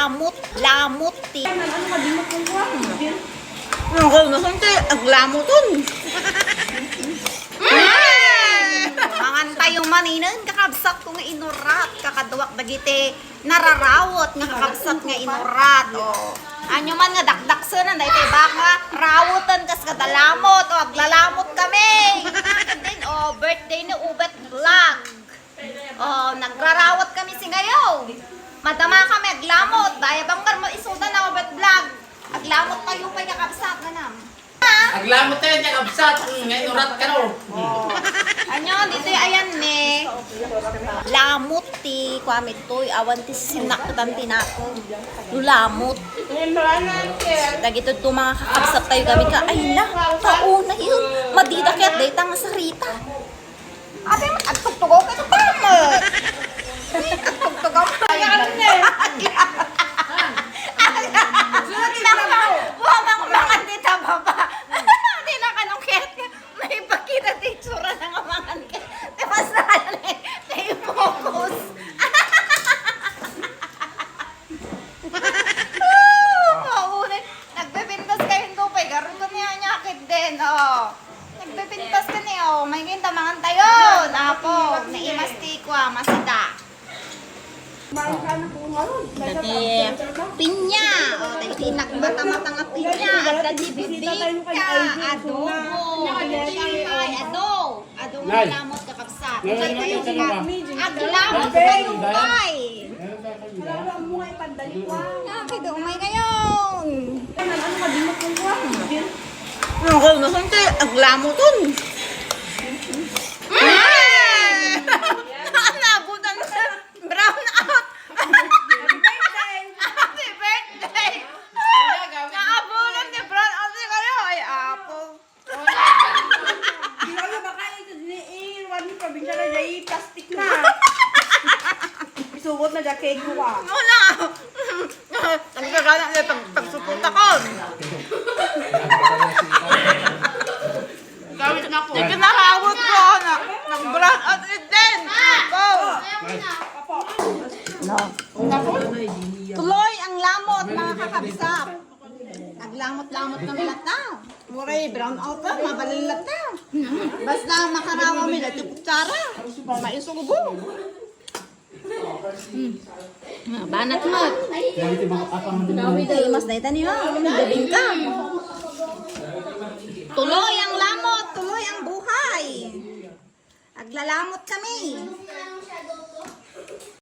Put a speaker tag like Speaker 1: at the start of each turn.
Speaker 1: Lamot ti. Ang gawin ti, aglamoton. Mangan tayo maninan, kakabsat ko nga inurat, kakaduwak dagiti nararawot nga kakabsat nga inurat. O, anyo man nga dakdaksanan, dahil kay baka rawutan kas kadalamot, o aglalamot kami. Then, o, birthday ni Ubet Vlog. O, nagrarawot kami si ngayon. Madama kami, aglamot. Daya banggar mo isuda na Ubet Vlog. Aglamot tayo pa kakabsat na nam.
Speaker 2: Aglamot tayo niya kabsat. Ngayon urat ka no.
Speaker 1: Anyo, dito ayan ne. Lamot ti kwamit toy. Awan ti sinaktan tinako. Lulamot. Dagito to mga kakabsat tayo kami ka. Ay na, tauna yun. Madidakit day tanga sarita. Ate, agtugtugaw ka ito tamat. Agtugtugaw ka tayo. Mga dita baba. Hindi na kanong kaya may pakita titsura ng amangan ka. Tapos na tayo focus. Maulit. Nagbebintas kayo ito pa. Garoon ko niya nyakit din. Nagbebintas ka niya. May gintamangan tayo. Napo. Naimastikuwa. Masida. Dati pinya, dati nagmata-mata nga pinya, at dati bibika, adobo, adobo lamot kakabsat. Aglamot kayo bay. Nakita umay ngayon. Ang gawin mo saan kayo, aglamoton. Nabutan ka, brown out. Happy birthday! Naabulan ni brown out ni kayo. Ay, apple.
Speaker 3: Hindi ko makain ito ni Iwan ni probinsya na dyan plastic na. Isugot na dyan cake ko ka.
Speaker 1: Muna! Ang gagana niya pagsupot ako.
Speaker 2: Gawin na ko.
Speaker 1: Ikinahawag ko na ng brown out din. Go! Tuloy ang lamot, mga kakabsap. Naglamot-lamot kami lata. Muray, brown out na, mabalil lata. Basta makarawa mi lati kutsara. Maisugubo. Banat mo. Mas na itan niyo. Dabing ka. Tuloy ang lamot, tuloy ang buhay. Aglalamot kami.